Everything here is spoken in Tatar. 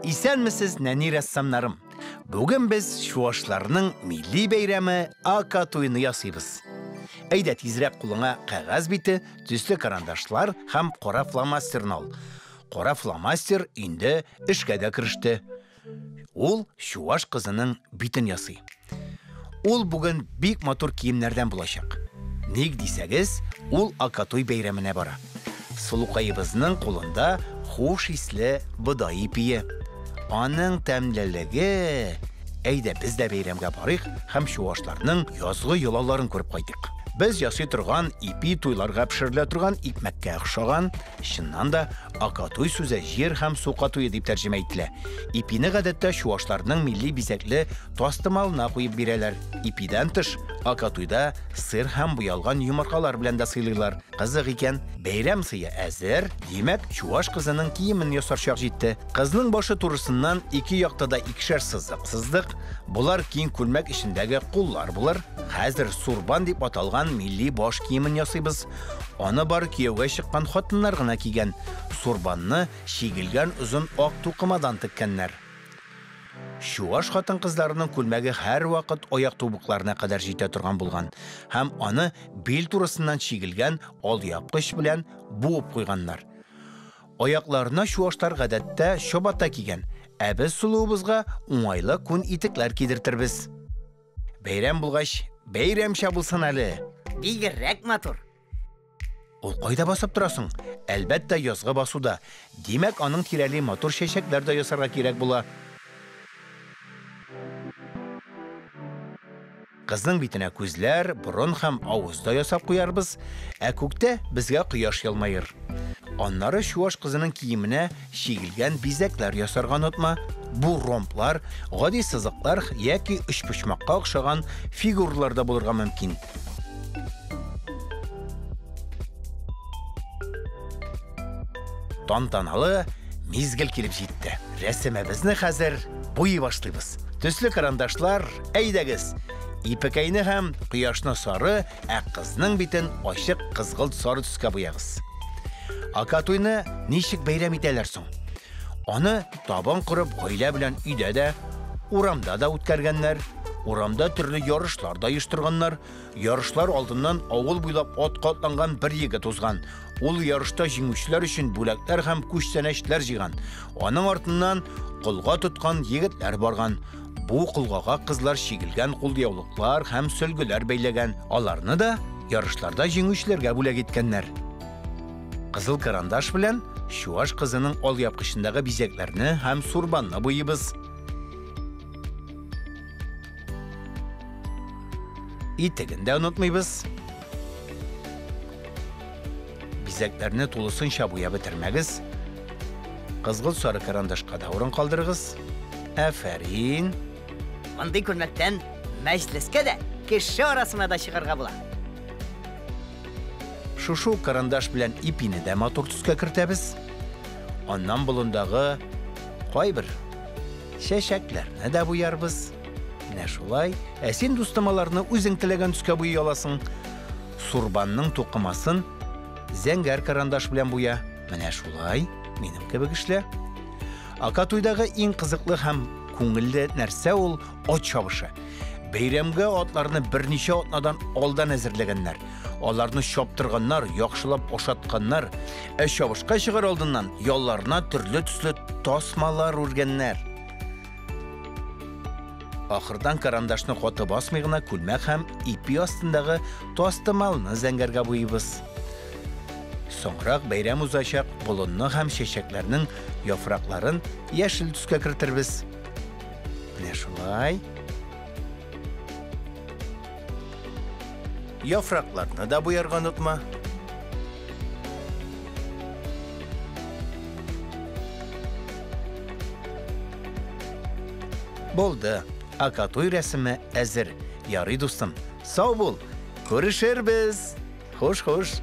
Исәнмесез, нәни рәссамнарым! Бүген без чуашларның милли бәйрәме Акатуйны ясыйбыз. Әйдә тизрәк кулыңа кәгазь бите, төсле карандашлар һәм кара фломастерны ал. Кара фломастер инде эшкә дә кереште. Ул чуаш кызының битен ясый. Ул бүген бик матур киемнәрдән булачак. Ник дисәгез, ул Акатуй бәйрәменә бара. Сылукаебызның кулында хуш исле бодай ипие. Аның тәмлелеге! Әйдә, без дә бәйрәмгә барыйк һәм чуашларның язгы йолаларын күреп кайтыйк. Без ясый торган ипи туйларга пешерелә торган икмәккә охшаган. Чыннан да, Акатуй сүзе җир һәм сука туе дип тәрҗемә ителә. Ипине гадәттә чуашларның милли бизәкле тастымалына куеп бирәләр. Ипидән тыш, Акатуйда сыр һәм буялган йомыркалар белән дә сыйлыйлар. Кызык икән. Бәйрәм сые әзер, димәк, чуаш кызының киемен ясар чак җитте. Кызның башы турысыннан ике якта да икешәр сызык сыздык. Болар киң күлмәк эчендәге куллар булыр. Хәзер сурбан дип аталган милли баш киемен ясыйбыз. Аны бары кияүгә чыккан хатыннар гына кигән. Сурбанны чигелгән озын ак тукымадан теккәннәр. Чуаш хатын-кызларының күлмәге һәрвакыт аяк тубыкларына кадәр җитә торган булган һәм аны бил турысыннан чигелгән алъяпкыч белән буып куйганнар. Аякларына чуашлар гадәттә чабата кигән, ә без сылуыбызга уңайлы күн итекләр кидертербез. Бәйрәм булгач, бәйрәмчә булсын әле. Бигрәк матур. Ул кайда басып тора соң? Әлбәттә, язгы басуда. Димәк, аның тирәли матур чәчәкләр дә ясарга кирәк була. Кызның битенә күзләр, борын һәм авыз да ясап куярбыз, ә күктә безгә кояш елмаер. Аннары чуаш кызының киеменә чигелгән бизәкләр ясарга онытма. Бу ромблар, гади сызыклар яки өчпочмакка охшаган фигуралар да булырга мөмкин. Тантаналы мизгел килеп җитте. Рәсемебезне хәзер буйый башлыйбыз. Төсле карандашлар, әйдәгез! Ипекәйне һәм кояшны сары, ә кызның битен ачык кызгылт сары төскә буягыз. Акатуйны ничек бәйрәм итәләр соң? Аны табын корып, гаилә белән өйдә дә, урамда да үткәргәннәр. Урамда төрле ярышлар да оештырганнар. Ярышлар алдыннан авыл буйлап атка атланган бер егет узган. Ул ярышта җиңүчеләр өчен бүләкләр һәм күчтәнәчләр җыйган. Аның артыннан колга тоткан егетләр барган. Бу колгага кызлар чигелгән кулъяулыклар һәм сөлгеләр бәйләгән. Аларны да ярышларда җиңүчеләргә бүләк иткәннәр. Кызыл карандаш белән чуаш кызының алъяпкычындагы бизәкләрне һәм сурбанны буйыйбыз. Итеген дә онытмыйбыз. Бизәкләрне тулысынча буяп бетермәгез. Кызгылт сары карандашка да урын калдырыгыз. Афәрин. Мондый күлмәктән мәҗлескә дә, кеше арасына да чыгарга була. Шушы ук карандаш белән ипине дә матур төскә кертәбез. Аннан болындагы кайбер чәчәкләрне дә буярбыз. Менә шулай. Ә син, дустым, аларны үзең теләгән төскә буйый аласың. Сурбанның тукымасын зәңгәр карандаш белән буя. Менә шулай, минем кебек эшлә. Акатуйдагы иң кызыклы һәм күңелле нәрсә ул ат чабышы. Бәйрәмгә атларны берничә атнадан алдан әзерләгәннәр. Аларны чаптырганнар, яхшылап ашатканнар. Ә чабышка чыгар алдыннан ялларына төрле төсле тасмалар үргәннәр. Ахырдан карандашны каты басмый гына күлмәк һәм ипи астындагы тастымалны зәңгәргә буйыйбыз. Соңрак бәйрәм узачак болынны һәм чәчәкләрнең яфракларын яшел төскә кертербез. Менә шулай. Яфракларны да буярга онытма. Булды. Акатуй рәсеме әзер. Ярый, дустым. Сау бул. Күрешербез. Хуш, хуш.